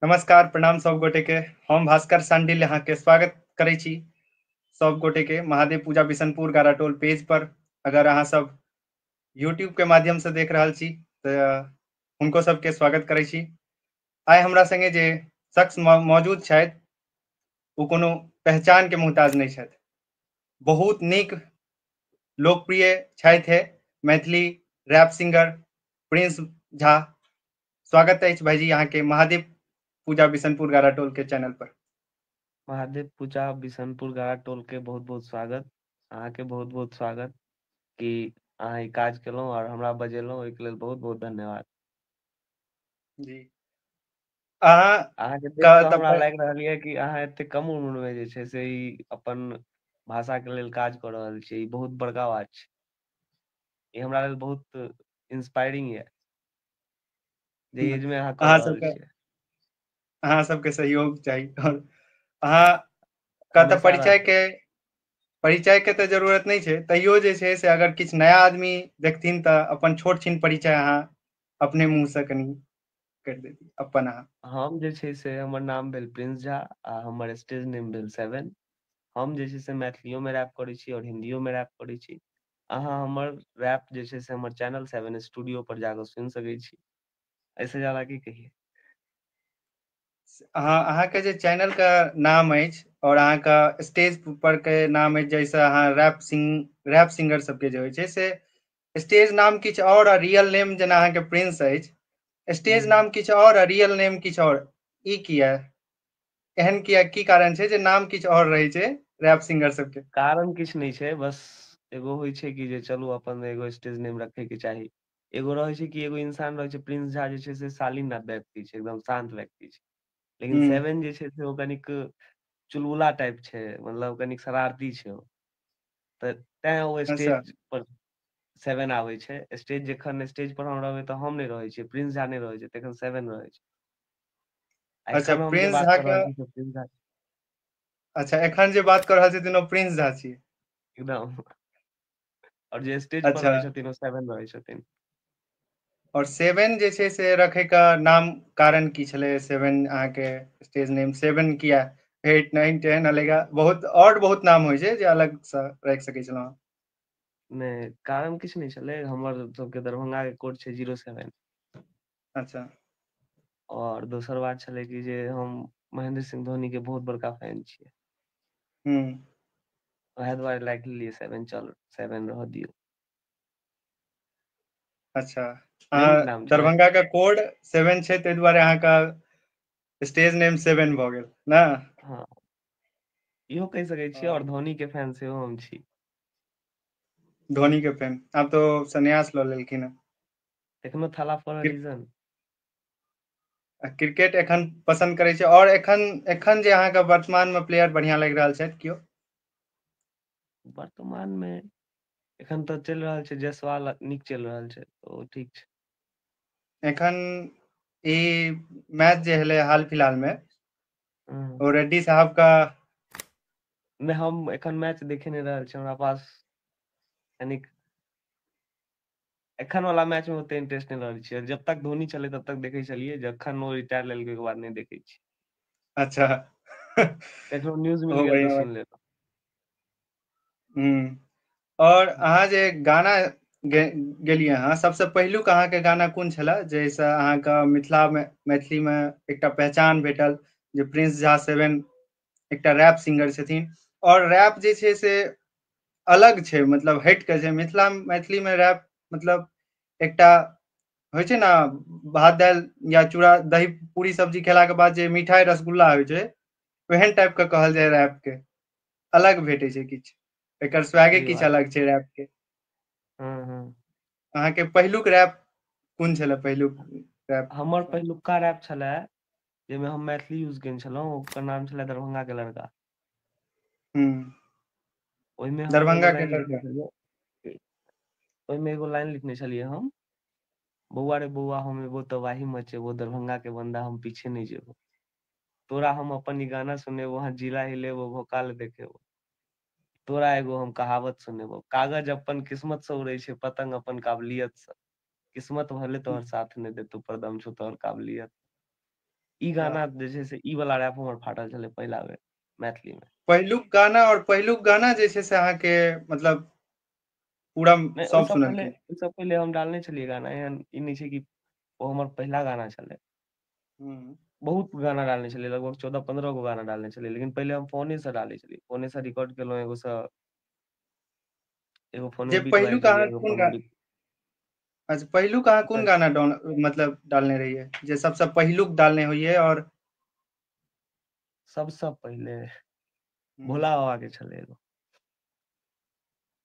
नमस्कार, प्रणाम सब गोटे के। हम भास्कर सांडिल्य अहाँके स्वागत करै छी सब गोटे के महादेव पूजा बिशनपुर गाराटोल पेज पर। अगर अहाँ सब यूट्यूब के माध्यम से देख रहल छी तऽ हुनको सबके स्वागत करै छी। आइ हमरा संगे जे शख्स मौजूद छथि ओ कोनो पहचान के मोहताज नहि छथि। बहुत नीक लोकप्रिय छथि हे मैथिली रैप सिंगर प्रिंस झा। स्वागत अछि भाईजी अहाँके महादेव पूजा बिशनपुर गाराटोल के चैनल पर। महादेव पूजा बिशनपुर गाराटोल के बहुत बहुत स्वागत, अहाँके बहुत बहुत स्वागत कि अहाँ ई काज केलहुँ और हमरा बजेलहुँ, ओहिके लेल बहुत बहुत धन्यवाद। जी, अहाँ अहाँके देख कऽ हमरा लागि रहल यऽ कि अहाँ एते कम उम्र मे जे छै से ई अपन भाषा के लेल काज कऽ रहल छी, ई बहुत बड़का बात छै। ई हमरा लेल बहुत इंस्पायरिंग यऽ जे एज में अहाँ कऽ रहल छियै। अहाँ सबके सहयोग चाही और अहाँ का तऽ परिचय के तऽ जरूरत नहि छै, तैयो जे छै से अगर किछु नया आदमी देखथिन तऽ अपन छोट छिन परिचय अहाँ अपने मुँह से कनि करि देती अपन अहाँ। हम जे छै से हमर नाम भेल प्रिंस झा आ हमर स्टेज नेम भेल सेवन। हम जे छै से मैथिलियो में रैप करै छी और हिन्दियो में रैप करै छी। अहाँ हमर रैप जे छै से हमर चैनल सेवन स्टूडियो पर जाकऽ सुनि सकै छी। एहिसँ ज्यादा की कहियै। अहाँके जे चैनल के नाम अछि और अहाँके स्टेज पर के नाम अछि जाहिसँ अहाँ रैप सिंगर सबके जे होइ छै से स्टेज नाम किछु और आ रियल नेम जेना अहाँके प्रिंस अछि, स्टेज नाम किछु और आ रियल नेम किछु और, ई किया? एहन किया, की कारण छै जे नाम किछु और रहै छै रैप सिंगर सबके? कारण किछु नहि छै, बस एगो होइ छै कि जे चलू अपन एगो स्टेज नेम रखे के चाही। एगो रहै छै कि एगो इंसान रहै छै, प्रिंस झा जे छै से शालीन व्यक्ति छै, एकदम शान्त व्यक्ति छै। लेकिन सेवन जे छै से ओ कनिक चुलबुला टाइप छै, मतलब कनिक शरारती छै ओ, तऽ तैं ओ स्टेज पर सेवन आबै छै। स्टेज जखन स्टेज पर हम रहबै तऽ हम नहि रहै छियै, प्रिंस झा नहि रहै छै, तखन सेवन रहै छै। अच्छा, प्रिंस झा के अच्छा, एखन जे बात कऽ रहल छथिन ओ प्रिंस झा छियै एकदम, और जे स्टेज पर रहै छथिन ओ सेवन रहै छथिन। और सेवन जे छै से रखे के नाम कारण की छलै? सेवन अहाँके स्टेज नेम सेवन किया? 8 9 10 अलेगा बहुत और बहुत नाम होइ छै जे अलग से राखि सकै छलहुँ। नहि, कारण किछु नहि छलै, हमर सबके दरभंगा के कोड छै 07। अच्छा। और दोसर बात छलै कि जे हम महेंद्र सिंह धोनी के बहुत बड़का फैन छियै। वएह दुआरे राखि लेलियै सेवन, चल सेवन रहऽ दियौ। अच्छा, दरभंगा के कोड 7 छै ताहि दुआरे अहाँके स्टेज नेम 7 भऽ गेल ने? हाँ, इहो कहि सकै छियै, और धोनी के फैन सेहो हम छी। धोनी के फैन, आब तो सन्यास लऽ लेलखिन हँ। एखनो थाला फॉर अ रीजन। क्रिकेट एखन पसन्द करै छै और एखन एखन जे अहाँके वर्तमान में प्लेयर बढ़िया लागि रहल छथि केओ? वर्तमान में एखन तऽ चलि रहल छै जायसवाल, नीक चलि रहल छै, ओ ठीक छै। एखन ई मैच जे हेलै हाल फिलहाल में ओ रेड्डी साहब का। नहि, हम एखन मैच देखे नहि रहल छी, हमरा पास कनिक एखन वाला मैच में ओते इंटरेस्ट नहि रहल छियै। जब तक धोनी छलै तब तक देखै छलियै, जखन ओ रिटायर लेलकै ओहिके बाद नहि देखै छी। अच्छा, कखनो न्यूज मिल गेल तऽ सुनि लेलहुँ। और अहाँ जे गाना गेलियै हँ, सबसँ पहिलुक अहाँके गाना कोन छलए जाहिसँ अहाँके मिथिला मे मैथिली मे एकटा पहचान भेटल जे प्रिंस झा सेवन एकटा रैप सिंगर छथिन? और रैप जे छै से अलग छै, मतलब हटि कऽ छै मिथिला मैथिली मे रैप, मतलब एकटा होइ छै ने भात दालि या चूड़ा दही पूरी सब्जी खेलाके बाद जे मिठाइ रसगुल्ला होइ छै, ओहन टाइप के कहल जाय रैप के, अलग भेटै छै किछु, एकर स्वैगे किछु अलग छै रैप के। अहाँके पहिलुक रैप कोन छलै? पहिलुक रैप? हमर पहिलुका रैप छलै जाहिमे हम मैथिली यूज केने छलहुँ, ओकर नाम छलै दरभंगा के लड़का। ओहिमे दरभंगा के लड़का, ओहिमे एगो लाइन लिखने छलियै हम, बौआ रे बौआ हम एबो तबाही मचेबो, दरभंगा के बंदा हम पीछे नहि जेबो, तोरा हम अपन ई गाना सुनेबो, हाँ जिला हिलेबो भोकाल देखेबो, तोरा एगो हम कहावत सुनेबो, कागज अपन किस्मत से उड़ै छै, पतंग अपन काबिलियत से, किस्मत भले तोहर साथ नहि देतौ पर दम छौ तोहर काबिलियत। ई गाना जे छै से ई वाला रैप हमर फाटल छलै पहिला बेर मैथिली मे। पहिलुक गाना और पहिलुक गाना जे छै से अहाँके मतलब पूरा नहि, सब ओहिसँ पहिले सुनलखिन। ओहिसँ पहिले हम डालने छलियै गाना, एहन ई नहि छै कि ओ हमर पहिला गाना छलै। बहुत गाना डालने छलियै, लगभग 14-15 गो गाना डालने छलियै, लेकिन पहिले हम फोने से डालै छलियै, फोने से रिकॉर्ड केलहुँ, एगो से एगो फोन जे में बीट मारि पहिलुक देलियै, अहाँ एगो कोन फोन गा में बीट। अच्छा, पहिलुक अहाँ कोन गाना डाउन मतलब डालने रहियै जे सबसँ पहिलुक डालने होइयै? और सबसँ पहिले भोला बाबा के छलै एगो।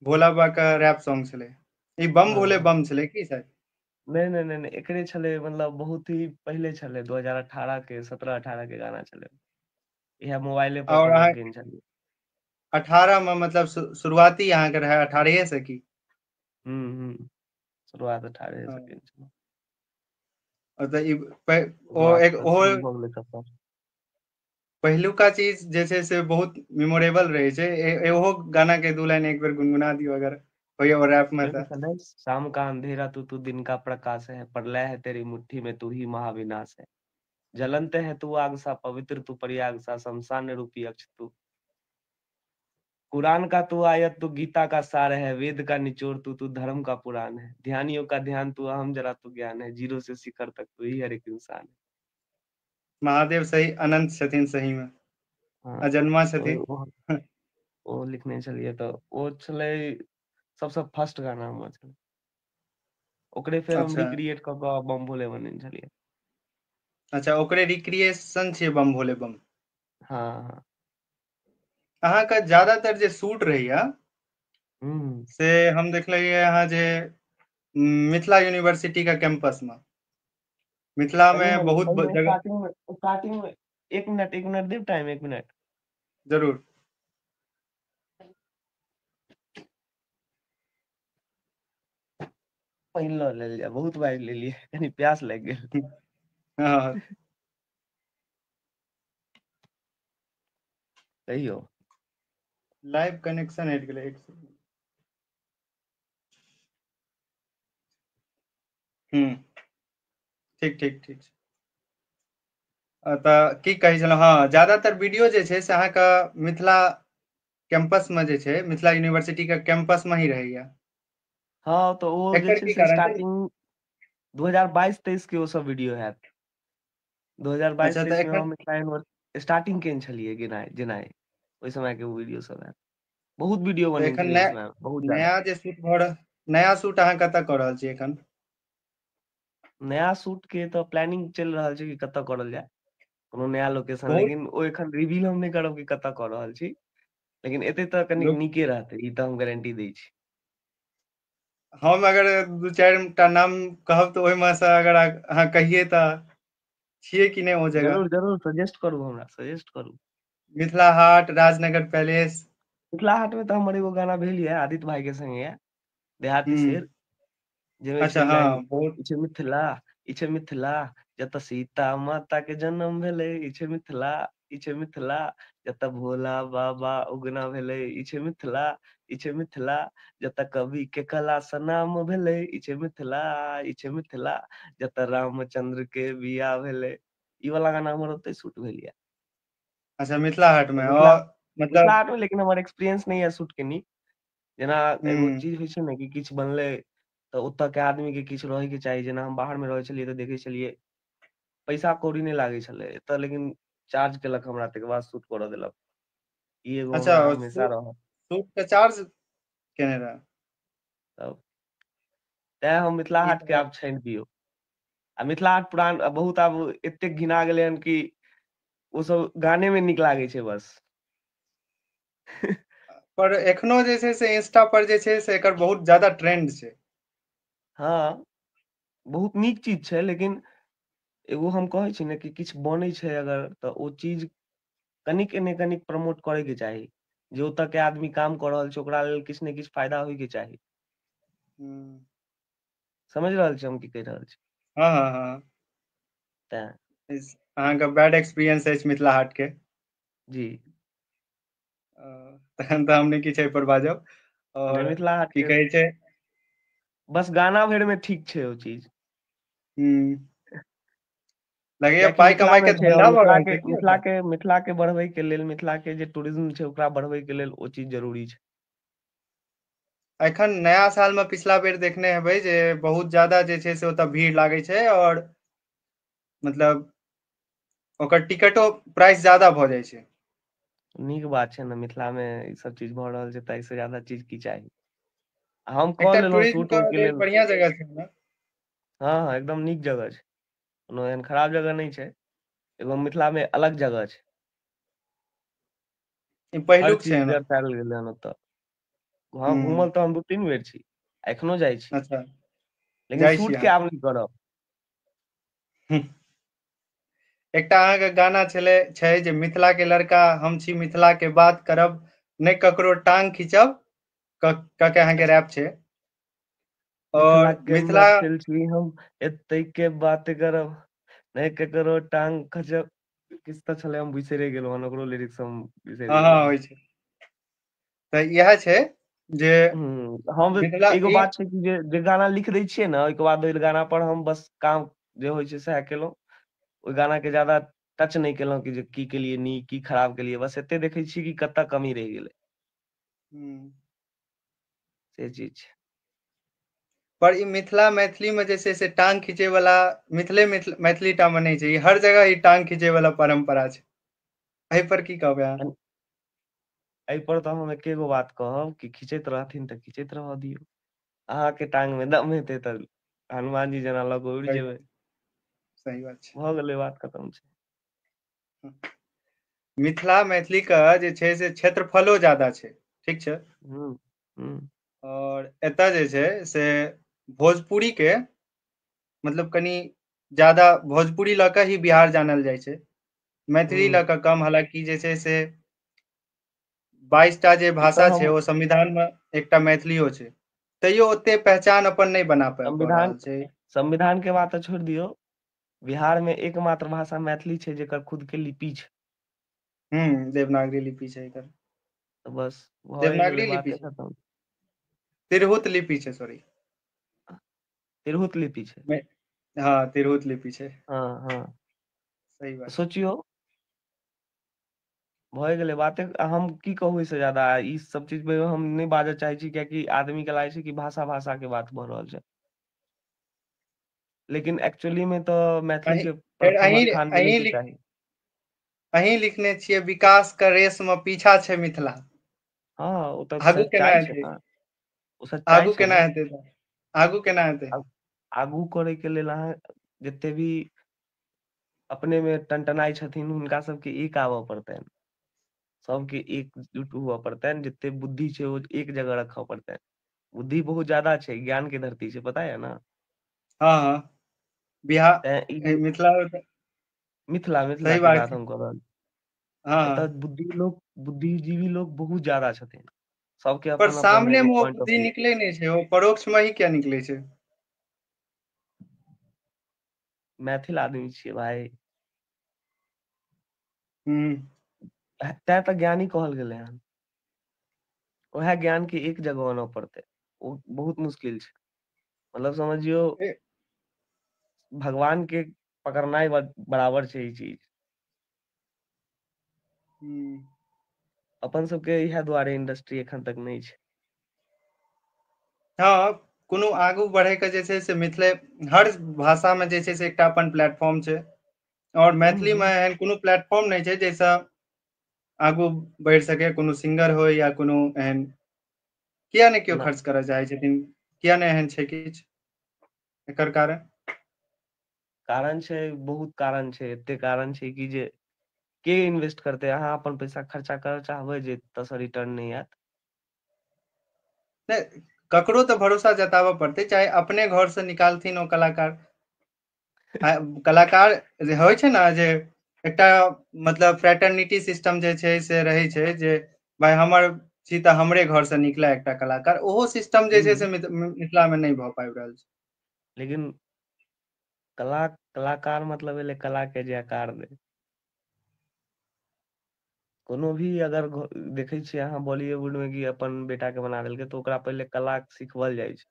भोला बाबा के रैप सॉन्ग छलै ई बम भोले हाँ। बम छलै की सर? नहि नहि नहि नहि, एकरे छलै, मतलब बहुत ही पहिले छलै, 2018 के 17-18 के गाना छलै। इएह मोबाइले पर और कऽ अहाँ केने छलियै। 18 मे मतलब शुरुआती अहाँके रहै 18 से की? शुरुआत 18 से केने छलहुँ। तऽ ई ओ एक ओहो भऽ गेलै सबटा। पहिलुका चीज जे छै से बहुत मेमोरेबल रहै छै। ओहो गाना के दू लाइन एक बेर गुनगुना दियौ अगर होइया ओ रैप मे तऽ। शाम का अंधेरा तू तू दिन का प्रकाश है, प्रलय है तेरी मुट्ठी में तू ही महाविनाश है, जलनते है तू आग सा पवित्र तू प्रयाग सा, शमशान रूपी अक्ष तू, कुरान का तू आयत तू गीता का सार है, वेद का निचोड़ तू तू धर्म का पुराण है, ध्यानियों का ध्यान तू अहम जरा तू ज्ञान है, जीरो से शिखर तक तू ही हर एक इंसान है। महादेव सही अनंत छथिन सही में, हाँ, अजन्मा छथिन। ओ लिखने छलियै तऽ ओ छलै सबसँ फर्स्ट गाना हमर छलै। ओकरे फेर हम रिक्रिएट कऽ कऽ बम भोले बनेने छलियै। अच्छा, ओकरे रिक्रिएशन छियै बम भोले बम। हाँ हाँ। अहाँके ज्यादातर जे शूट रहैया से हम देखलियै अहाँ जे मिथिला यूनिवर्सिटी के कैंपस में, मिथिला में बहुत जगह। स्टार्टिंग में एक मिनट देब टाइम, एक मिनट जरूर। पानि लऽ लेल जाय, बहुत बाजि लेलियै, कनि प्यास लागि गेल। हाँ। कहियौ। लाइव कनेक्शन हटि गेलै, एक सेकंड। ठीक ठीक ठीक। तऽ की कहै छलहुँ, हँ ज्यादातर वीडियो जे छै से अहाँके मिथिला कैंपस में जे छै, मिथिला यूनिवर्सिटी के कैंपस में ही रहैया। हाँ, तऽ ओ जे एकर छै की से कारण छै? स्टार्टिंग 2022-23 के ओ सब वीडियो हैत। 2022-23 में हम मिथिला यूनिवर्सिटी स्टार्टिंग केने छलियै गेनाइ जेनाइ, ओहि समय के ओ वीडियो सब हैत। बहुत वीडियो बनेने एखन छलियै ओहि समय, बहुत ज्यादा। नया जे शूट भऽ रहल, नया शूट अहाँ कतऽ कऽ रहल छी एखन? नया शूट के तऽ प्लानिंग चलि रहल छै कि कतऽ करल जाय, कोनो नया लोकेशन, लेकिन ओ एखन रिवील हम नहि करब कि कतऽ कऽ रहल छी, लेकिन एते तऽ कनि नीके रहतै, ई तऽ हम गारंटी दै छी। हम अगर 2-4 टा नाम कहब तऽ ओहिमे से अगर अहाँ कहियै तऽ छियै कि नहि ओ जगह? जरूर जरूर, सजेस्ट करू हमरा, सजेस्ट करू। मिथिला हाट, राजनगर पैलेस। मिथिला हाट में तऽ हमर एगो गाना भेल ये आदित्य भाई के संगे ये, देहाती शेर, जाहिमे अच्छा, छै हाँ, बहुत। ई छै मिथिला, ई छै मिथिला जतऽ सीता माता के जन्म भेलै, ई छै मिथिला, ई छै मिथिला जतऽ भोला बाबा उगना भेलै, ई छै मिथिला, ई छै मिथिला जतऽ कवि के कला से नाम भेलै, ई छै मिथिला, ई छै मिथिला जतऽ रामचंद्र के बियाह भेलै। ई वाला गाना हमर ओतै शूट भेल ये। अच्छा, मिथिला हाट में। और मतलब मिथिला हाट में, लेकिन हमर एक्सपीरियंस नहि ये शूट के नीक। जेना एगो चीज होइ छै ने कि किछु बनलै तऽ ओतऽ के आदमी के किछु रहै के चाही। जेना हम बाहर में रहै छलियै तऽ देखै छलियै पैसा कौड़ी नहि लागै छलै एतऽ, लेकिन चार्ज केलक हमरा, तकर बाद शूट करऽ देलक। ई एगो अच्छा, हमरा हमेशा रहल। शूट के चार्ज केने रहे तब तैं हम मिथिला हाट के आब छानि दियौ। आ मिथिला हाट पुरान बहुत आब एतेक घिना गेलै हन कि ओ सब गाने में नीक लागै छै बस। पर एखनो जे छै से इंस्टा पर जे छै से एकर बहुत ज्यादा ट्रेंड छै। हाँ, बहुत नीक चीज छै, लेकिन एगो हम कहै छी ने कि किछु बनै छै अगर तऽ ओ चीज कनिक ने कनिक प्रमोट करे के चाही। जे ओतऽ के आदमी काम कऽ रहल छै ओकरा लेल किछु ने किछु फायदा होय के चाही। समझ रहल छी हम की कहि रहल छी? हाँ हाँ हाँ। तैं अहाँके बैड एक्सपीरियंस अछि मिथिला हाट के। जी। तहन तऽ हम नहि किछु एहि पर बाजब। और मिथिला हाट की कहै छै, बस गाना भरि में ठीक छै ओ चीज। लगैया कियाकि पाइ मिथिला कमाई मे के छै और धंधा भऽ मिथिला रहल के छै की मिथिला ओतऽ? के मिथिला के बढ़बै के लेल, मिथिला के जे टूरिज्म छै ओकरा बढ़बै के लेल ओ चीज जरूरी छै। एखन नया साल मे पिछला बेर देखने हेबै जे बहुत ज्यादा जे छै से ओतऽ भीड़ लागै छै और मतलब ओकर टिकटो प्राइस ज्यादा भऽ जाइ छै। नीक बात छै ने, मिथिला मे ई सब चीज भऽ रहल छै तऽ एहिसँ ज्यादा चीज की चाही। हम कऽ एकटा लेलहुँ टूरिज्म शूट के ओहिके लेल लेल। बढ़िया जगह छै ने। हँ हँ, एकदम नीक जगह छै, कोनो एहन खराब जगह नहि छै, एगो मिथिला मे अलग जगह छै। ई हर पहिलुक चीज छै ने। दर्शायल गेलै हन ओतऽ। हँ, हूँ। घूमल तऽ हम 2-3 बेर छी, एखनो जाइ छी। अच्छा। लेकिन जाइ छी शूट के अहाँ। आब नहि करब। हुं। एकटा अहाँके गाना छलै छै जे मिथिला के लड़का हम छी मिथिला के बात करब, नहि ककरो टांग खींचब क क के अहाँके अच्छा। रैप छै। मिथिला और के मिथिला मैथिल छी हम, एतै के बात करब, नहि ककरो टांग खचब, किछु तऽ छलै, हम बिसैरे गेलहुँ हन ओकरो लिरिक्स हम बिसैर हँ गेलहुँ हँ हन। होइ छै। तऽ इएह छै जे हम मिथिला एगो ई बात छै कि जे गाना लिख दै छियै ने, ओहिके बाद ओहि गाना पर हम बस काम जे होइ छै सएह केलहुँ। ओहि गाना के ज्यादा टच नहि केलहुँ कि जे की केलियै नीक, की खराब केलियै, बस एते देखै छियै कि कतऽ कमी रहि गेलै। हूँ। से चीज छै। पर ई मिथिला मैथिली मे जे छै से टांग खींचे वाला मिथिले मैथिली टा मे नहि छै, ई हर जगह ई टांग खींचे वाला परम्परा छै। एहि पर की कहबै अहाँ? एहिपर तऽ हम एके गो बात कहब कि खींचैत रहथिन तऽ खींचैत रहऽ दियौ। अहाँके टांग मे दम हेतै तऽ हनुमान जी जेना लऽ कऽ उड़ि सही जेबै। बात, सही बात छै। भऽ गेलै, बात खतम छै। मिथिला मैथिली के जे छै से क्षेत्रफलो ज्यादा छै, ठीक छै? हुँ, हुँ। और एतय जे छै से भोजपुरी के मतलब कनि ज्यादा भोजपुरी लऽ कऽ ही बिहार जानल जाइ छै। मैथिली लऽ हुँ। कऽ कम, हालाँकि जे छै से 22 टा जे ई तऽ भाषा छै हम ओ संविधान मे एकटा मैथिलियो छै। तैयो ओते पहचान अपन नहि बना पाबि संविधान रहल छै। संविधान के बात तऽ छोड़ि दियौ, बिहार मे एकमात्र भाषा मैथिली छै जेकर खुद के लिपि छै। हुँ, देवनागरी लिपि छै एकर। तऽ बस भए गेलै, देवनागरी लिपि बाते छै। खतम। तिरहुत लिपि छै, सॉरी। तिरहुत लिपि छै। हँ, तिरहुत लिपि छै। हँ हँ। सही बात छै। सोचियौ। भए गेलै बाते, हम की कहू एहिसँ ज्यादा, ई सब चीज पे हम नहि बाजऽ चाहे छी, कियाकि आदमी के लागै छै कि भाषा भाषा के बात भऽ रहल छै। लेकिन एक्चुअली मे तऽ मैथिली अहीं के फेर प्रथम अहीं स्थान अहीं मिलैके लिख चाही। अहीं लिखने छियै विकास के रेस मे पीछा छै मिथिला। हँ, ओ तऽ आगू केना सच्चाइ छै हेतै? ने, ओ सच्चाइ आगू छै केना ने। हेतै तऽ? आगू केना हेतै? आब आगू करैके लेल अहाँ जते भी अपने मे टनटनाइ छथिन हुनका सबके एक आबऽ पड़तनि। सबके एकजुट हुअ पड़तनि, जते बुद्धि छै ओ एक जगह रखऽ पड़तनि। बुद्धि बहुत ज्यादा छै, ज्ञान के धरती छै, पता ये न? हँ हँ, बिहार तें ई मिथिला मे तऽ मिथिला मिथिला सही के बात बात छै। हम कऽ रहल छी। हँ एतऽ हँ। बुद्धि लोक बुद्धिजीवी लोक बहुत ज्यादा छथिन। सबके पर अपन अपन सामने एगो मे ओ पॉइंट ऑफ बुद्धि व्यू निकलै नहि छै, ओ परोक्ष मे ही किया निकलै छै? मैथिल आदमी छियै भाय। हुँ। तें तऽ ज्ञानी कहल गेलै हन। उएह ज्ञान के एक जगह आनऽ पड़तै, ओ बहुत मुश्किल छै। मतलब समझियौ भगवान के पकड़नाइ बराबर छै ई चीज। हुँ। अपन सबके इएह दुआरे इंडस्ट्री एखन तक नहि छै। हँ, कोनो आगू बढ़यके जे छै से मिथिले हर भाषामे जे छै से एकटा अपन प्लेटफॉर्म छै। और हूँ मैथिलीमे हूँ। एहन कोनो प्लेटफॉर्म नहि छै जाहिसँ आगू बढ़ि सकै, कोनो सिंगर होय या कोनो एहन, किया नहि केओ ना। खर्च करय चाहै छथिन? किया नहि एहन छै किछु? एकर कारण? कारण छै, बहुत कारण छै, एते कारण छै कि जे के इन्वेस्ट करतै? अहाँ अपन पैसा खर्चा करऽ चाहबै जे एतऽसँ रिटर्न नहि आयत? नहि, ककरो तऽ भरोसा जताबऽ पड़तै, चाहे अपने घर से निकालथिन ओ कलाकार। कलाकार जे होइ छै ने जे एकटा मतलब फ्रेटर्निटी सिस्टम जे छै से रहै छै जे भाय हमर छी तऽ हमरे घर से निकले एकटा कलाकार, ओहो सिस्टम जे छै हूँ। से मिथिला मे नहि भऽ पाबि रहल छै। लेकिन कलाकार मतलब भेलै कला के जे आकार दै। कोनो भी अगर देखै छियै अहाँ बॉलीवुड में कि अपन बेटा के बना देलकै तऽ ओकरा पहिले कला सिखबल जाइ छै।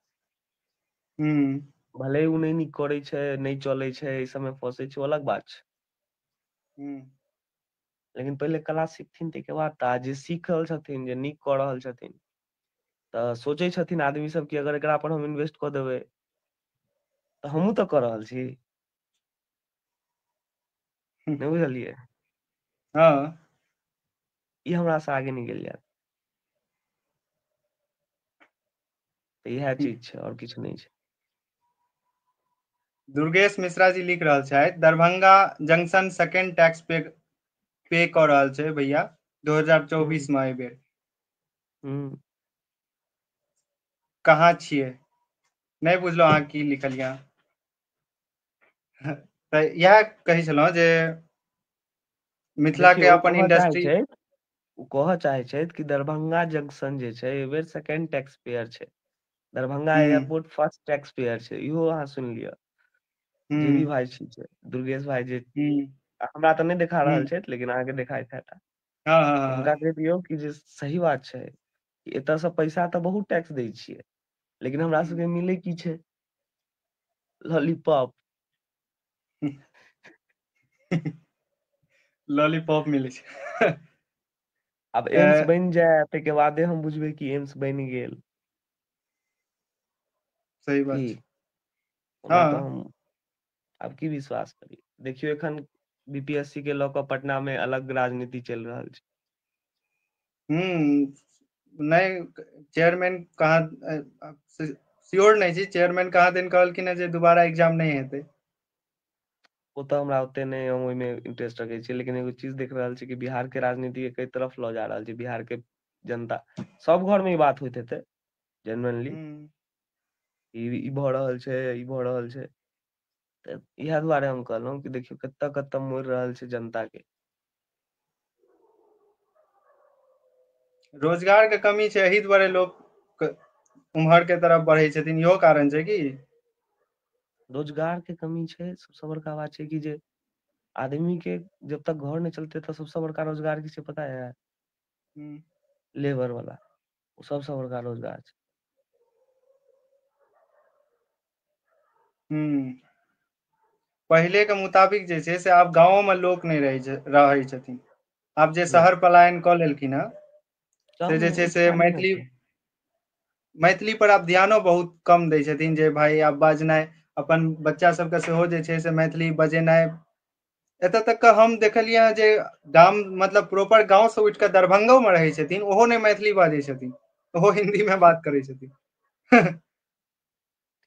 हुँ। भले ओ नहि नीक करै छै, नहि चलै छै, एहि सबमे फसै छै, ओ अलग बात छै। हूँ। लेकिन पहिले कला सीखथिन ताहिके बाद तऽ जे सीख रहल छथिन जे नीक कऽ रहल छथिन तऽ सोचै छथिन आदमी सब कि अगर एकरा पर हम इन्वेस्ट कऽ देबै तऽ हमहूँ तऽ कऽ रहल छी। नहि बुझलियै? हँ। ई हमरा से आगे निकलि जायत। तऽ इएह चीज छै आओर किछु नहि छै। दुर्गेश मिश्रा जी लिख रहल छथि, Darbhanga junction second tax pay कऽ रहल छै भैया 2024 मे एहिबेर। हूँ। कहाँ छियै? नहि बुझलहुँ अहाँ की लिखलियै। तऽ इएह कहै छलहुँ जे मिथिला के देखियौ ओ अपन कहऽ चाहै इंडस्ट्री छै, ओ कहऽ चाहै छथि कि दरभंगा जंक्शन जे छै एहि बेर सेकेंड टैक्स पेयर छै। दरभंगा हूँ एयरपोर्ट फर्स्ट टैक्स पेयर छै, इहो अहाँ सुनि लिअ। जे भी हूँ भाई छै, दुर्गेश भाई जे हूँ हमरा तऽ नहि देखा रहल हूँ छथि लेकिन अहाँके देखाइत हैत। हँ हँ हुनका हँ कहि दियौ कि जे सही बात छै, एतयसँ पैसा तऽ बहुत टैक्स दै छियै लेकिन हमरा हूँ सबके मिलै की छै? लॉलीपॉप। लॉलीपॉप मिलै छै। आब एम्स बनि जाय ताहिके बादे हम बुझबै कि एम्स बनि गेल। सही बात की छै। ओना तऽ हँ। हम आब की विश्वास करी? देखियौ एखन बी पी एस सी के लऽ कऽ पटना मे अलग राजनीति चलि रहल छै। हूँ, नहि चेयरमैन कहाँ श्योर नहि छी, चेयरमैन कहाँ दिन कहलखिन हेँ जे दोबारा एग्जाम नहि हेतै। ओ तऽ हमरा ओते नहि हम ओहिमे इंटरेस्ट रखै छी, लेकिन एगो चीज देख रहल छी कि बिहार के राजनीति के कई तरफ लऽ जा रहल छै बिहार के जनता। सब घर मे ई बात होइत हेतै जेनुइनली। हूँ। ई भऽ रहल छै, ई भऽ रहल छै। तऽ इएह दुआरे हम कहलहुँ कि देखियौ कतऽ कतऽ मोड़ि रहल छै जनता के। रोजगार के कमी छै एहि दुआरे लोक उम्हर के तरफ बढ़ै छथिन, इहो कारण छै की? रोजगार के कमी छै, सबसँ बड़का बात छै कि जे आदमी के जब तक घर नहि चलते तऽ सबसँ बड़का रोजगार की छै पता है? हूँ। लेबर वाला, ओ सबसँ बड़का रोजगार छै। हूँ। पहिले के मुताबिक जे छै से आब गाँवो मे लोक नहि रहै छथिन। आब जे नहि। शहर पलायन कऽ लेलखिन हेँ से जे गाँवमे छै से इच्छा नहि मैथिली होइ छै। मैथिली पर आब ध्यानो बहुत कम दै छथिन जे भाय आब बाजनाइ अपन बच्चा सबके सेहो जे छै से मैथिली बजेनाइ। एतय तक के हम देखलियै हँ जे गाम मतलब प्रॉपर गाँव से उठि कऽ दरभंगो मे रहै छथिन ओहो नहि मैथिली बाजै छथिन, ओहो हिन्दी मे बात करै छथिन।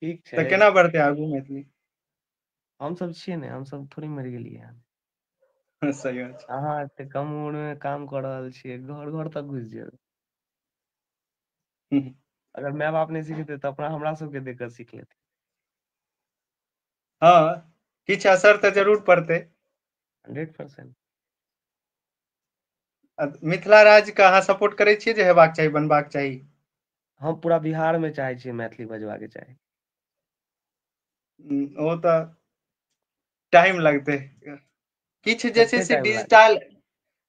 ठीक तऽ छै। केना बढ़तै आगू मैथिली? हमसब छियै ने, हमसब थोड़ी मरि गेलियै हन। सही बात छै। अहाँ एते कम उम्र मे काम कऽ रहल छियै, घर घर तक घुसि जेबै। हूँ। अगर माय बाप नहि सिखेतै तऽ अपना हमरा सबके देख कऽ सीख लेतै। हँ, किछु असर तऽ जरूर पड़तै। 100%। मिथिला राज्यके अहाँ सपोर्ट करै छियै जे हेबाक चाही, बनबाक चाही? हम पूरा बिहार मे चाहै छियै मैथिली बजबाके चाही। ओ तऽ टाइम लगतै। किछु जे छै कते से टाइम लागत?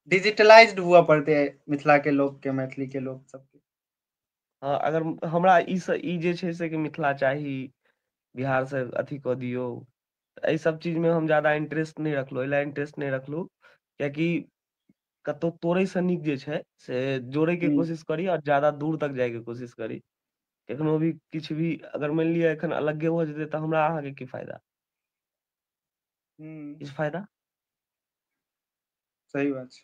डिजिटलाइज्ड हुअ पड़तै मिथिला के लोकके, मैथिली के लोक सबके। हँ, अगर हमरा ई जे छै से कि मिथिला चाही, बिहार से अथी कऽ दियौ, एहि सब चीज मे हम ज्यादा इंटरेस्ट नहि रखलहुँ, एहि लए इंटरेस्ट नहि रखलहुँ कियाकि कतौ तोड़ैसँ नीक जे छै से जोड़ैके हूँ कोशिश करी आओर ज्यादा दूर तक जाइके कोशिश करी। कखनो भी किछु भी अगर मानि लिअ एखन अलगे भऽ जेतै तऽ हमरा अहाँके की फायदा? हूँ। किछु फायदा? सही बात छै।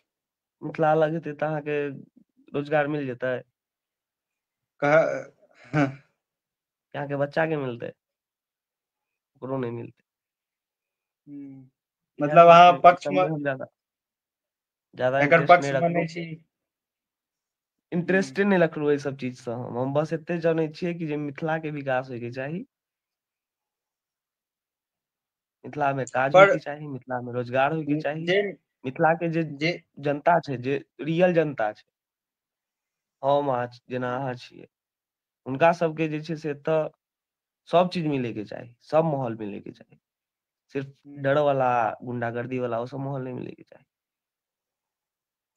मिथिला अलग हेतै तऽ अहाँके रोजगार मिल जेतै? कह अहाँके बच्चा के मिलतै? ओकरो नहि मिलतै। हूँ। इएह मतलब सब अहाँ छै, ई पक्ष मे सबमे हम ज्यादा ज्यादा एकर इंटरेस्ट पक्ष नहि मे रखलहुँ। नहि छी। हूँ। इंटरेस्टे नहि रखलहुँ एहि सब चीजसँ हम बस एते जनै छियै कि जे मिथिला के विकास होइके चाही। मिथिला मे काज पर होइके चाही, मिथिला मे रोजगार होइके चाही, जे मिथिला के जे जे जनता छै, जे रियल जनता छै, हम अहाँ जेना अहाँ छियै, हुनका सबके जे छै से एतऽ सब चीज मिलैके चाही, सब माहौल मिलैके चाही। सिर्फ डर वाला, गुंडागर्दी वाला ओ सब माहौल नहि मिलैके चाही।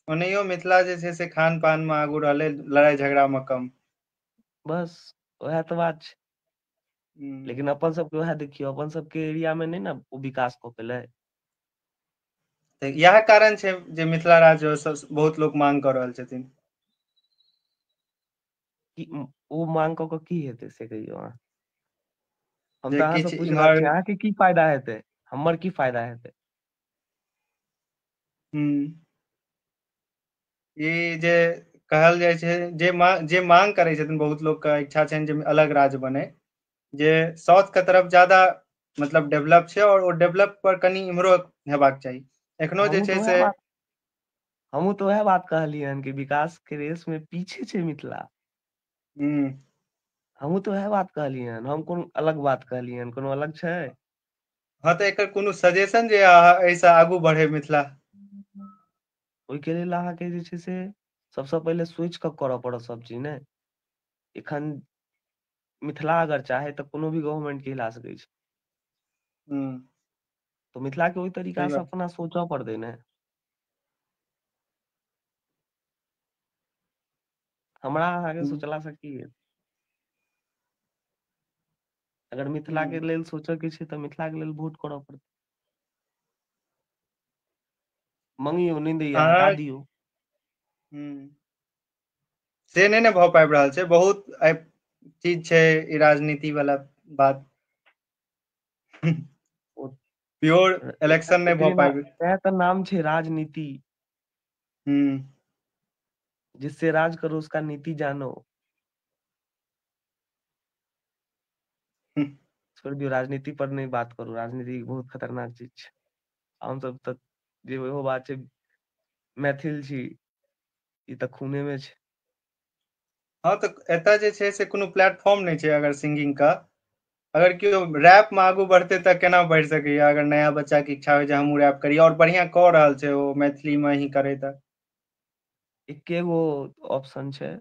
ओनहियो मिथिला जे छै से खान पान मे आगू रहलै, लड़ाई झगड़ा मे कम। बस उएह तऽ बात छै। लेकिन अपन सबके वएह देखियौ, अपन सबके एरिया मे नहि ने ओ विकास कऽ पेलै। तऽ इएह कारण छै जे मिथिला राज्य बहुत लोक मांग कऽ रहल छथिन। कि ओ मांग कऽ कऽ की हेतै से कहियौ अहाँ। हम तऽ अहाँ से पूछि रहल छी, अहाँके की फायदा हेतै, हमर की फायदा हेतै? ई जे कहल जाइ छै जे मांग करै छथिन, बहुत लोक के इच्छा छनि जे अलग राज्य बने, जे साउथ के तरफ ज्यादा मतलब डेवलप छै और ओ डेवलप पर कनि इम्हरो हेबाक चाही। एखनो जे छै से हमहूँ तऽ वएह बात कहलियै हन कि विकास के रेस में पीछे छै मिथिला। हमहूँ तऽ वएह बात कहलियै हन, हम कोन अलग बात कहलियै हन, कोनो अलग छै? हँ, तऽ एकर कोनो सजेशन जे एहिसँ आगू बढ़े मिथिला, ओहिके लेल अहाँके जे छै से सबसँ पहिले सोचि कऽ करऽ पड़त सब चीज ने। एखन मिथिला अगर चाहे तऽ कोनो भी गवर्नमेंट के हिला सकै छै। तऽ मिथिला के ओहि तरीका से अपना सोचऽ पड़तै ने। हमरा अहाँके सोचला से की हेतै? अगर मिथिला के लेल सोचऽ के छै तऽ मिथिला के लेल वोट करऽ पड़तै। मंगियौ नहि दैया, हटा दियौ। से नहि ने भऽ पाबि रहल छै, बहुत चीज छै ई राजनीति वाला बात। प्योर इलेक्शन नहि भऽ पाबि। तें तऽ नाम छै राजनीति। जिससे राज करो उसका नीति जानो। छोड़ दियौ, राजनीति पर नहि बात करू, राजनीति बहुत खतरनाक चीज छै। हमसब तऽ जे ओहो बात छै, मैथिल छी, ई तऽ खूने मे छै। हँ, तऽ एतय जे छै से कोनो प्लेटफॉर्म नहि छै अगर सिंगिंग के। अगर केओ रैप मे आगू बढ़तै तऽ केना बढ़ि सकैया? अगर नया बच्चा के इच्छा होइ जे हमहूँ रैप करी और बढ़िया कऽ रहल छै ओ मैथिली मे ही करे तऽ एके गो ऑप्शन छै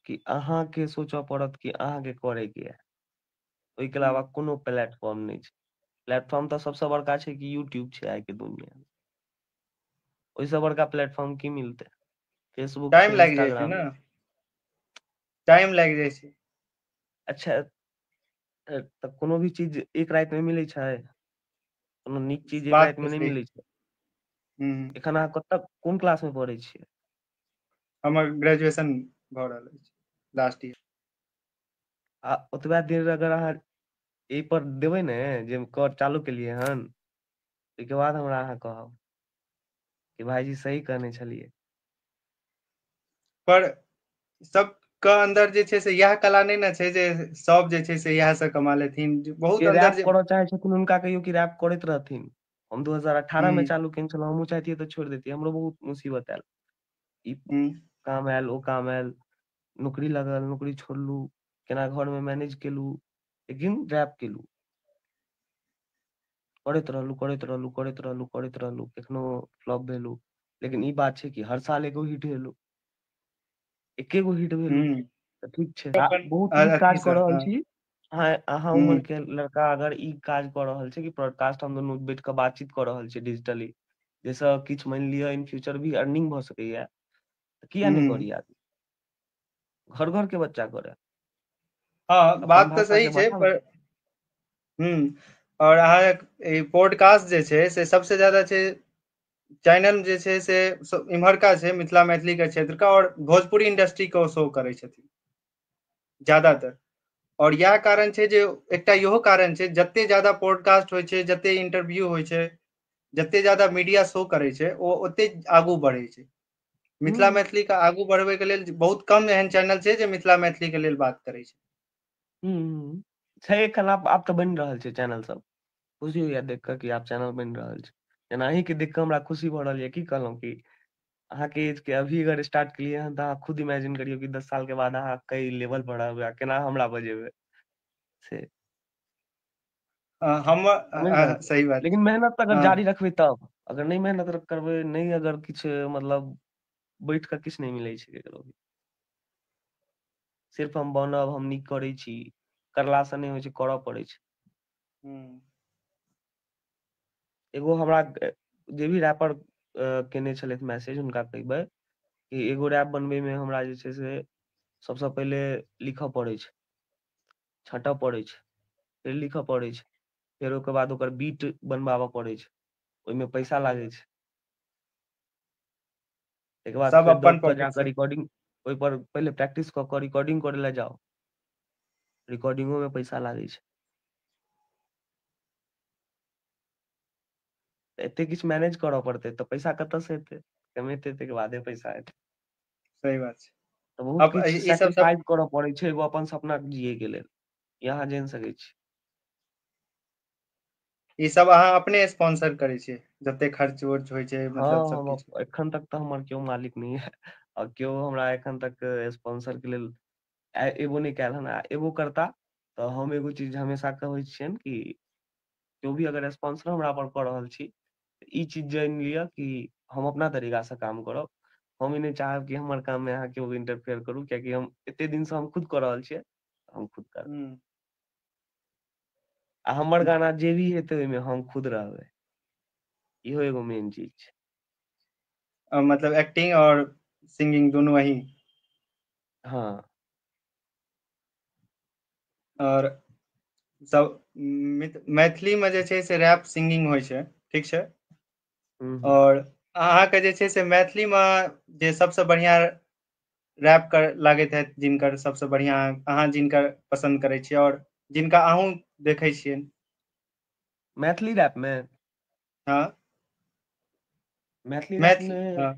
कि अहाँके सोचऽ पड़त कि अहाँके करे के है। ओहिके अलावा कोनो प्लेटफॉर्म नहि छै। प्लेटफॉर्म तऽ सबसँ बड़का छै कि यूट्यूब छै आइ के दुनिया मे। ओहिसँ बड़का प्लेटफॉर्म की मिलतै? फेसबुक, टाइम लागि जाइ छै ने, टाइम लागि जाइ छै। अच्छा, तऽ कोनो भी चीज एक राति मे मिलै छै? कोनो नीक चीज एक राति मे नहि मिलै छै। एखन अहाँ कतऽ कोन क्लास मे पढ़ै छियै? हमर ग्रेजुएशन भऽ रहल अछि, लास्ट ईयर। आ ओतबा देर अगर अहाँ एहि पर देबै ने जे कर चालू केलियै हन, ओहिके बाद हमरा अहाँ कहब कि भाईजी सही कहने छलियै। पर सबके अन्दर जे छै से इएह कला नहि ने छै जे सब जे छै से इएह से कमा लेथिन। बहुत अंदर करऽ चाहे छथिन हुनका कहियौ कि रैप करैत रहथिन। हम 2018 में चालू केने छलहुँ, हमहूँ चाहतियै तऽ छोड़ि देतियै, हमरो बहुत मुसीबत आयल, ई काम आयल ओ काम आयल, नौकरी लगल, नौकरी छोड़लू, केना घर में मैनेज केलू, लेकिन रैप केलू, करैत रहलू करैत रहलू करैत रहलू करैत रहलू, कखनो फ्लॉप भेलू, लेकिन ई बात छै कि हर साल एगो हिट भेलू, एके गो हिट भेलू तऽ ठीक छै। बहुत नीक काज कऽ रहल छी अहाँ उम्र के लड़का अगर ई काज कऽ रहल छै कि ब्रॉडकास्ट हम दुनू बैठ कऽ बातचीत कऽ रहल छी डिजिटली, जाहिसँ किछु मानि लिअ इन फ्यूचर भी अर्निंग भऽ सकैया, किया नहि करी आदमी? घर घर के बच्चा करे। हाँ, बात तऽ सही छै पर और अहाँ पॉडकास्ट जे छै से सबसे ज्यादा छै चैनल जे छै से इम्हरका छै मिथिला मैथिली के क्षेत्र का, और भोजपुरी इंडस्ट्री के ओ शो करै छथिन ज्यादातर। और इएह कारण छै जे एकटा इहो कारण छै जते ज्यादा पॉडकास्ट होइ छै, जते इंटरव्यू होइ छै, जते ज्यादा मीडिया शो करै छै, ओ ओते आगू बढ़ै छै। मिथिला मैथिली के आगू बढ़बै के लेल बहुत कम एहन चैनल छै जे मिथिला मैथिली के लेल बात करै छै। छै एखन आब तऽ बनि रहल छै चैनल सब, खुशी होइया देख कऽ कि आब चैनल बनि रहल छै। जेना अहींके देख कऽ हमरा खुशी भऽ रहल यऽ, की कहलहुँ कि अहाँके एज के अभी अगर स्टार्ट केलियै हन तऽ अहाँ खुद इमेजिन करियौ कि 10 साल के बाद अहाँ कई लेवल पर रहबै आ केना हमरा बजेबै से। हम सही बात, लेकिन मेहनत अगर जारी रखबै तब, अगर नहि मेहनत करबै, नहि अगर किछु मतलब बैठ कऽ किछु नहि मिलै छै ककरो भी। सिर्फ हम बनब, हम नीक करै छी, करलासँ नहि होइ छै, करऽ पड़ै छै। एगो हमरा जे भी रैपर केने छलथि मैसेज, हुनका कहबै कि एगो रैप बनबै मे हमरा जे छै से सबसँ पहिले लिखऽ पड़ै छै, छाँटऽ पड़ै छै, फेर लिखऽ पड़ै छै, फेर ओकर बाद ओकर बीट बनबाबऽ पड़ै छै, ओहिमे पैसा लागै छै। ताहिके बाद सब फेर अपन दौड़ कऽ पॉकेट जाकऽ से। रिकॉर्डिंग, ओहिपर पहिले प्रैक्टिस कऽ कऽ रिकॉर्डिंग करै लए जाउ, रिकॉर्डिंगो में पैसा लागै छै। तऽ एते किछु मैनेज करऽ पड़तै तऽ पैसा कतऽसँ एतै? कमेतै ताहिके बादे पैसा एतै। सही बात छै। तऽ बहुत अब किछु ई सब सब सैक्रिफाइस करऽ पड़ै छै एगो अपन सपना जियै के लेल, ई अहाँ जानि सकै छी। ई सब अहाँ अपने स्पॉन्सर करै छियै, जते खर्च वर्च होइ छै हँ, मतलब हम सबकिछु? एखन तक तऽ हमर केओ मालिक नहि ये आ केओ हमरा एखन तक स्पॉन्सर के लेल एबो नहि कयल हन आ एबो करता तऽ हम एगो चीज हमेशा कहै छियनि कि केओ भी अगर स्पॉन्सर हमरा पर कऽ रहल छी, ई चीज जानि लिअ कि हम अपना तरीकासँ काम करब। हम ई नहि चाहब कि हमर काममे अहाँ केओ इंटरफेयर करू, कियाकि हम एते दिनसँ हम खुद कऽ रहल छियै, हम खुद करब। हूँ। आ हमर गाना जे भी हेतै ओहिमे हम खुद रहबै। इहो एगो मेन चीज छै। मतलब एक्टिंग और सिंगिंग दुनू अहीं? हँ। और सब मैथिलीमे जे छै से रैप सिंगिंग होइ छै, ठीक छै? हूँ हूँ। और अहाँके जे छै से मैथिलीमे जे सबसँ बढ़िआँ रैप कर लागैत हैत, जिनकर सबसँ बढ़िआँ अहाँ जिनकर पसन्द करै छियै और जिनका अहूँ देखै छियनि? मैथिली रैपमे? हँ। मैथिली मैथिली, रैपमे हँ।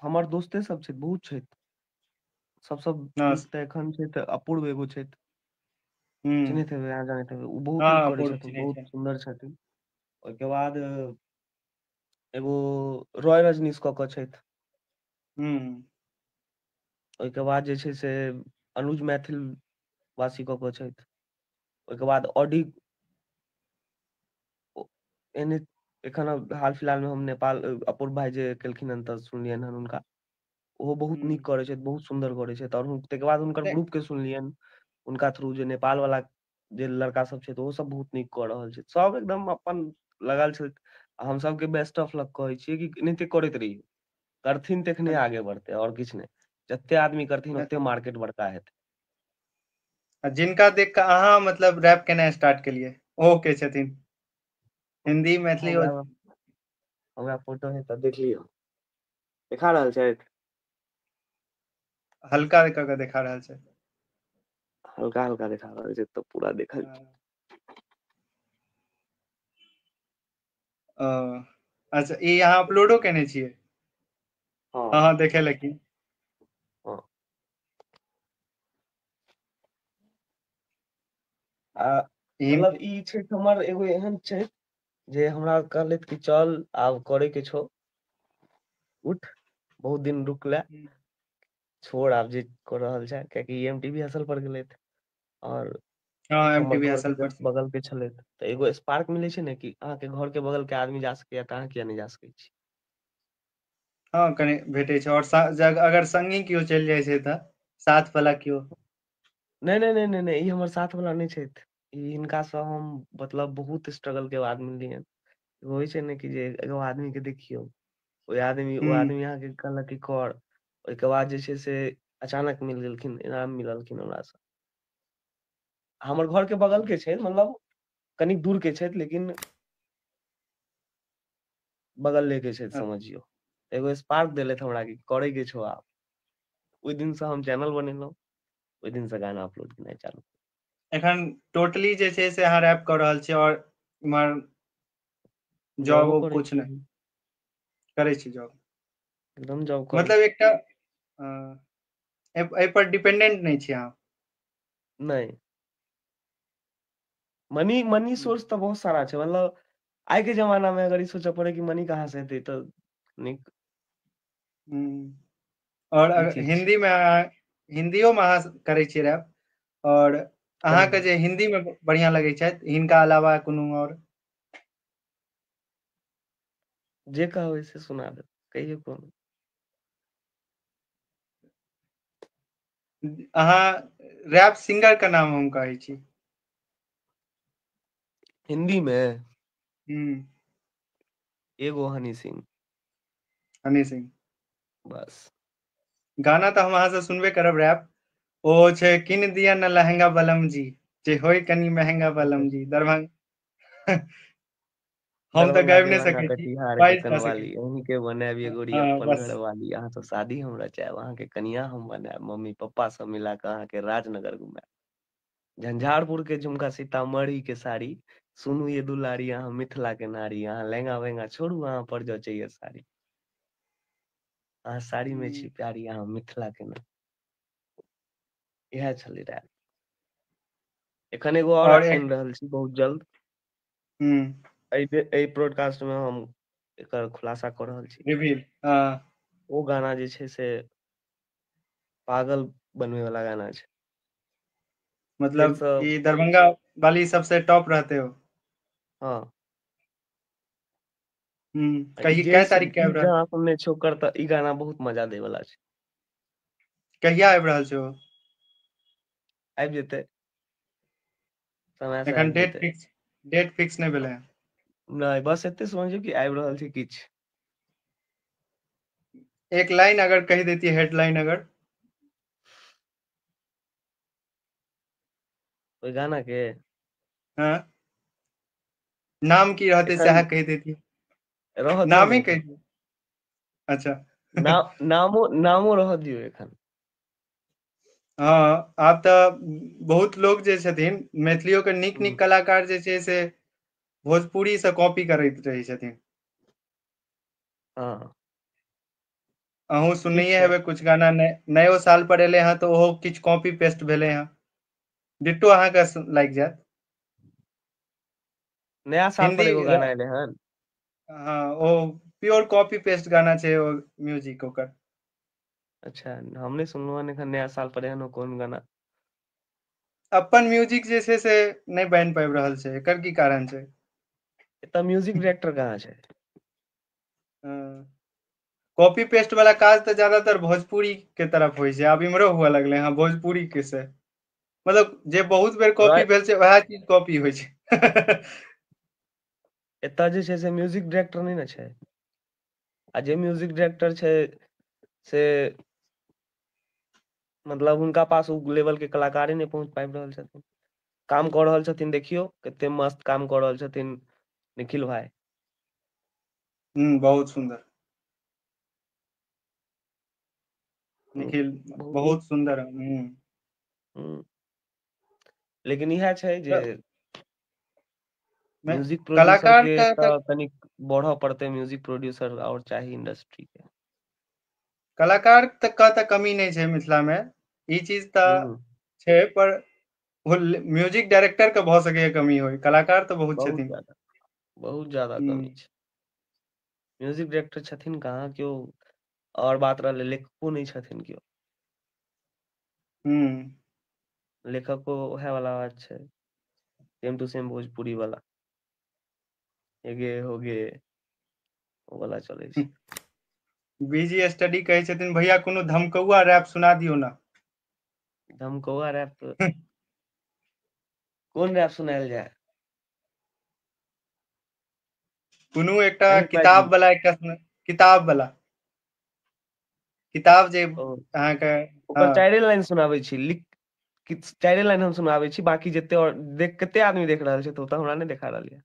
हमर दोस्ते सब छथि, बहुत छथि। सबसँ हँ। नीक तऽ एखन छै तऽ अपूर्व एगो छथि। हूँ। चिन्हैत हेबै अहाँ, जानैत हेबै। ओ बहुत हँ, नीक करै अपूर्व छथिन, चिन्है बहुत छियनि। सुन्दर छथिन। ओहिके बाद एगो रॉय रजनीश कऽ कऽ छथि। हूँ। ओहिके बाद जे छै से अनुज मैथिल वासी कऽ कऽ छथि। ओहिके बाद ऑडी एहने एखन हाल फिलहाल मे हम नेपाल अपूर्व भाई जे केलखिन हन तऽ सुनलियनि हन हुनका। ओहो बहुत नीक हूँ। करै छथि, बहुत सुन्दर करै छथि आओर ताहिके बाद हुनकर नहि। ग्रुप के सुनलियनि, हुनका थ्रू जे नेपाल वाला जे लड़का सब छथि ओहो सब बहुत नीक कऽ रहल छथि। सब एकदम अपन लगल छथि आ हम सबके बेस्ट ऑफ लक कहै छियै कि एनाहिते करैत रहियौ। करथिन तखने आगे बढ़तै आओर किछु नहि। जते आदमी करथिन ओते मार्केट बड़का हेतै। आ जिनका देख कऽ अहाँ मतलब रैप केनाइ स्टार्ट केलियै, ओ के छथिन? हिन्दी, मैथिली हमरा और हमरा फोटो है तऽ देख लियौ। देखा रहल छथि? हल्का कऽ के देखा रहल छै। हल्का हल्का देखा रहल छै तऽ पूरा देखल। ओ अच्छा, ई अहाँ अपलोडो केने छियै? हँ। हँ हँ, देखेलखिन। हँ। आ ई मतलब ई छै हमर एगो एहन छै जे हमरा कहलथि कि चल आब करे के छौ, उठ, बहुत दिन रुकले, छोड़ आब जे कऽ रहल छै, कियाकि एम टी वी हसल पर गेलथि और हँ, एम टी हमर वी घर हसल के पर। जस्ट बगल के छलथि तऽ एगो स्पार्क मिलै छै ने कि अहाँके घर के बगल के आदमी जा सकैया तऽ अहाँ किया नहि जा सकै छी। हँ, कनि भेटै छै और अगर संगी केओ चलि जाइ छै तऽ साथ वाला केओ। नहि नहि नहि नहि नहि, ई हमर साथ वाला नहि छथि। ई हिनकासँ हम मतलब बहुत स्ट्रगल के बाद मिललियनि। होइ छै ने कि जे एगो आदमी के देखियौ, ओहि आदमी ओ हूँ। आदमी अहाँके कहलक कि कर, ओहिके बाद जे छै से अचानक मिल गेलखिन, एना मिललखिन हमरासँ। हमर घर के बगल के छै, मतलब कनिक दूर के छथि, लेकिन बगले के छथि समझियौ। एगो स्पार्क देलथि हमरा कि करे के छौ आब। ओहि दिन से हम चैनल बनेलहुँ, ओहि दिन से गाना अपलोड केनाइ चालू। एखन टोटली जे छै से अहाँ रैप कऽ रहल छी और इम्हर जॉब जॉबो उब करै कुछ छी। नहि? करै छी जॉब? एकदम जॉब करै मतलब छी। एकटा एहि पर डिपेंडेंट नहि छी अहाँ? नहि। मनी मनी सोर्स तऽ बहुत सारा छै, मतलब आइ के जमाना में अगर ई सोचऽ पड़े कि मनी कहाँ से एतै तऽ नीक। हूँ। और ई अगर चीज छै। हिन्दी मे हिन्दियो मे अहाँ करै छियै रैप और अहाँके करै जे हिन्दी मे बढ़िआँ लगै छथि हिनका अलावा कोनो और? जे कहबै से सुना देब, कहियौ कोनो। अहाँ रैप सिंगर के नाम हम कहै छी। हिन्दी मे? हूँ। एगो हनी सिंह। हनी सिंह। बस। गाना तऽ हम अहाँ से सुनबे करब रैप, ओ छै किन दिया न लहंगा बलम जी, जे होय कनि महंगा बलम जी दरभंगा। हम तऽ दरभंगा गाबि के नहि लहंगा सकै छी, कटिहार के बाजि टा सकै कनवाली, अहीं के बनायब ये गोरी हँ अपन बस। घरवाली, अहाँ सँ शादी हम रचायब, अहाँ के कनिया हम बनायब, मम्मी पप्पा सब मिला कऽ अहाँ के राजनगर घुमायब। झंझारपुर के झुमका सीतामढ़ी के साड़ी, सुनू ये दुलारी अहाँ मिथिला के नारी, अहाँ लहंगा वहंगा छोड़ू अहाँ पर जचैया साड़ी। अहाँ साड़ी में छी हूँ। प्यारी, अहाँ मिथिला के नारी। इएह छलै रैप। एखन एगो और और एक आनि रहल छी बहुत जल्द। हूँ। एहि ब्रॉडकास्ट में हम एकर खुलासा कऽ रहल छी। रिवील हँ। ओ गाना जे छै से पागल बनबै वाला गाना छै। मतलब फेरसँ ई दरभंगा वाली सबसे टॉप रहते हो। हँ। हुँ, आ ई कहिया जे कै तारीख के ई आबि रहल? गाना सुनने छै ओकर तऽ ई गाना बहुत मजा दै वाला छै। कहिया आबि रहल छै ओ? आबि जेतै। समय से एखन आबि डेट जेतै। फिक्स डेट फिक्स नहि भेलै हँ। नहि बस एते समझियौ कि आबि रहल छै किछु। एक लाइन अगर कहि देतियै हेडलाइन अगर। ओहि गाना के? हँ। नाम की रहतै एखन सएह कहि देतियै। रहऽ दियौ ने नामे एखन। कहि दियौ। अच्छा। ना नामो नामो रहऽ दियौ एखन। हँ, आब तऽ बहुत लोक जे छथिन मैथिलियो के नीक-नीक हुँ। कलाकार जे छै से भोजपुरी सँ कॉपी करैत रहै छथिन। हँ। अहूँ ठीक सुननैये छै। हेबै कुछ गाना नयो साल पर एलै हँ तऽ ओहो किछु कॉपी पेस्ट भेलै हँ। डिट्टो अहाँके लागि जायत। नया साल पर हिन्दी एगो गाना एलै हन। हँ, ओ प्योर कॉपी पेस्ट गाना छै ओ म्यूजिक ओकर। अच्छा, हम नहि सुनलहुँ हन एखन नया साल पर एहनो कोन गाना। अपन म्यूजिक जे छै से नहि बनि पाबि रहल छै, एकर की कारण छै? एतऽ म्यूजिक डायरेक्टर कहाँ छै? हँ। कॉपी पेस्ट वाला काज तऽ ज्यादातर भोजपुरी के तरफ होइ छै, आब इम्हरो हुअ लगलै हँ भोजपुरी के से। मतलब जे बहुत बेर कॉपी रॉय भेल छै वएह चीज कॉपी होइ छै। एतऽ जे छै से म्यूजिक डायरेक्टर नहि ने छै। आ जे म्यूजिक डायरेक्टर छै से मतलब हुनका पास ओ लेवल के कलाकारे नहि पहुँच पाबि रहल छथिन। काम कऽ रहल छथिन देखियौ कते मस्त काम कऽ रहल छथिन निखिल भाई। हुँ, बहुत सुन्दर। हुँ, निखिल बहुत बहुत सुन्दर हुँ। हुँ। लेकिन इएह छै जे तऽ म्यूजिक प्रोड्यूसर कलाकार के के तऽ कनिक बढ़ऽ पड़तै, म्यूजिक प्रोड्यूसर और चाही इंडस्ट्री के। कलाकार तऽ के तऽ कमी नहि छै मिथिला मे, ई चीज तऽ हुँ। छै पर म्यूजिक डायरेक्टर के भऽ सकैया कमी होइ, कलाकार तऽ बहुत बहुत छथिन। ज्यादा, बहुत ज्यादा कमी हुँ। छै। म्यूजिक डायरेक्टर छथिन कहाँ केओ और बात रहलै लेखको नहि छथिन केओ। हुँ। लेखको ओएह वाला बात छै। सेम टू सेम भोजपुरी वाला। हे गे हो गे। ओ वाला चलै छै। बीजी स्टडी कहै छथिन भैया कोनो धमकौआ रैप सुना दियौ ने। धमकौआ रैप कोन रैप सुनायल जाय? कोनो एकटा अहीं बाजि किताब वाला एकटा किताब वाला। किताब जे ओ अहाँके ओकर हँ। चाइरे लाइन सुनाबै छी लिख चाइरे लाइन हम सुनाबै छी बाकी जते और देख कते आदमी देख रहल छै तऽ ओ तऽ हमरा नहि देखा रहल यऽ।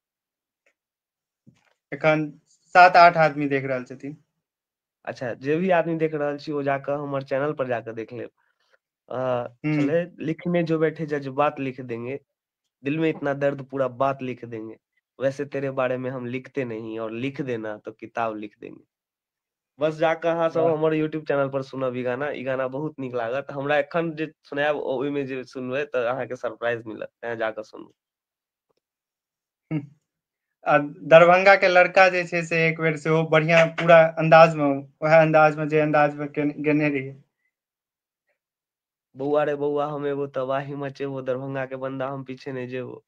एखन 7-8 आदमी देख रहल छथिन। अच्छा, जे भी आदमी देख रहल छी ओ जाकऽ हमर चैनल पर जाकऽ देख लेब। हुँ। छलै लिखने जो बैठे जज्बात लिख देंगे, दिल में इतना दर्द पूरा बात लिख देंगे, वैसे तेरे बारे में हम लिखते नहीं और लिख देना तो किताब लिख देंगे। बस जाकऽ अहाँ सब वाह। हमर यूट्यूब चैनल पर सुनब ई गाना, ई गाना बहुत नीक लागत। हमरा एखन जे सुनायब ओहिमे जे सुनबै तऽ अहाँके सरप्राइज मिलत, तेँ जाकऽ सुनू। आ दरभंगा के लड़का जे छै से एक बेर सेहो बढ़िया पूरा अंदाज मे वएह अंदाज मे जे अंदाज मे गेने रहियै। बौआ रे बौआ हम एबो तबाही मचेबो, दरभंगा के बंदा हम पीछे नहि जेबो।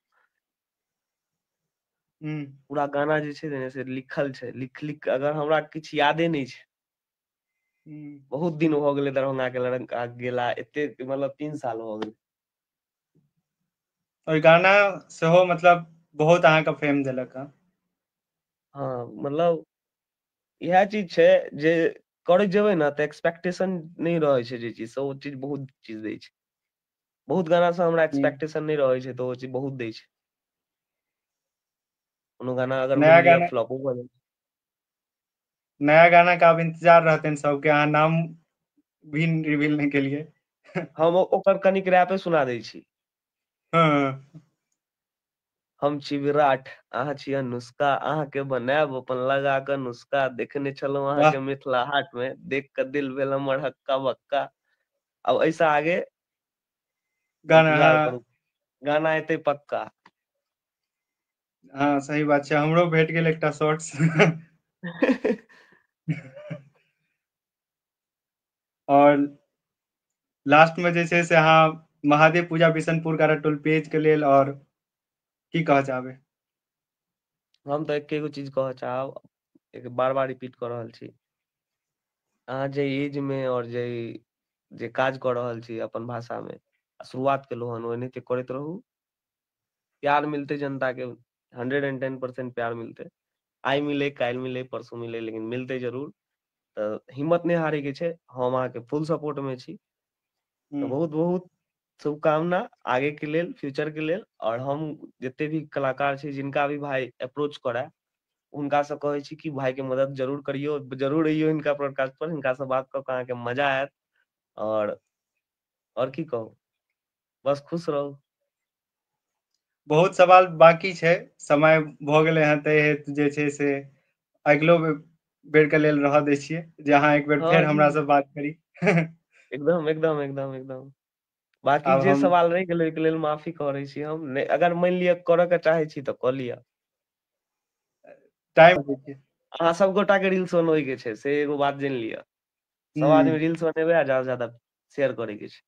हुँ। पूरा गाना जे छै ने से लिखल छै, लिख लिख अगर हमरा किछु यादे नहि छै। हुँ। बहुत दिन भऽ गेलै दरभंगा के लड़का गेला एते मतलब 3 साल भऽ गेलै। ओहि गाना सेहो मतलब बहुत अहाँके फेम देलक हँ। हँ, मतलब इएह चीज छै जे करैत जेबै ने तऽ एक्सपेक्टेशन नहि रहै छै जे चीजसँ ओ चीज बहुत चीज दै छै। बहुत गाना सँ हमरा एक्सपेक्टेशन नहि रहै छै, तऽ ओ चीज बहुत दै छै। कोनो गाना अगर नया मानि लिअ गाना फ्लॉपो भऽ जाइ छै। नया गाना के आब इंतजार रहतनि सबके, अहाँ नाम भी रिवील नहि केलियै। हम ओकर कनिक रैपे सुना दै छी। हँ। हम छी विराट, अहाँ छी अनुष्का, अहाँके बनायब अपन लगा कऽ नुस्खा, देखने छलहुँ वाह अहाँके मिथिला हाट मे, देख कऽ दिल भेल हमर हक्का बक्का। आब एहिसँ आगे गाना, इंतजार हाँ। करू, गाना एतै पक्का। हँ, सही बात छै, हमरो भेट गेल एकटा शॉर्ट्स। और लास्ट में जे छै से अहाँ महादेव पूजा बिशनपुर गाराटोल पेज के लेल और की कहऽ चाहबै? हम तऽ एके गो चीज कहऽ चाहब, एक बार बार रिपीट कऽ रहल छी। अहाँ जे एज मे और जे जे काज कऽ रहल छी अपन भाषा मे, शुरुआत केलहुँ हन, ओनाहिते करैत रहू। प्यार मिलतै जनता के, 110% प्यार मिलतै। आइ मिले, काल्हि मिले, परसू मिले, लेकिन मिलतै जरूर। तऽ हिम्मत नहि हारे के छै, हम अहाँके फुल सपोर्ट मे छी। तऽ बहुत बहुत शुभकामना आगे के लेल, फ्यूचर के लेल। और हम जते भी कलाकार छी जिनका भी भाई अप्रोच करए, हुनका से कहै छी कि भाई के मदद जरूर करियौ, जरूर अइयौ हिनका पॉडकास्ट पर, हिनका से बात कऽ कऽ अहाँके मजा आयत। और की कहू, बस खुश रहू। बहुत सवाल बाकी छै, समय भऽ गेलै हँ, ताहि हेतु जे छै से अगिलो बेर के लेल रहऽ दै छियै जे अहाँ एक बेर फेर हमरा से बात करी। एकदम एकदम एकदम एकदम। बाकी आब जे हम सवाल रहि गेलै ओहिके लेल माफी करै छी हम। नहि, अगर मानि लिअ करऽ के चाहै छी तऽ कऽ लिअ। टाइम अहाँ सब गोटा के रील्स बनबै के छै, से एगो बात जानि लिअ। सब आदमी रील्स बनेबै आ ज्यादा से ज्यादा शेयर करै के छै।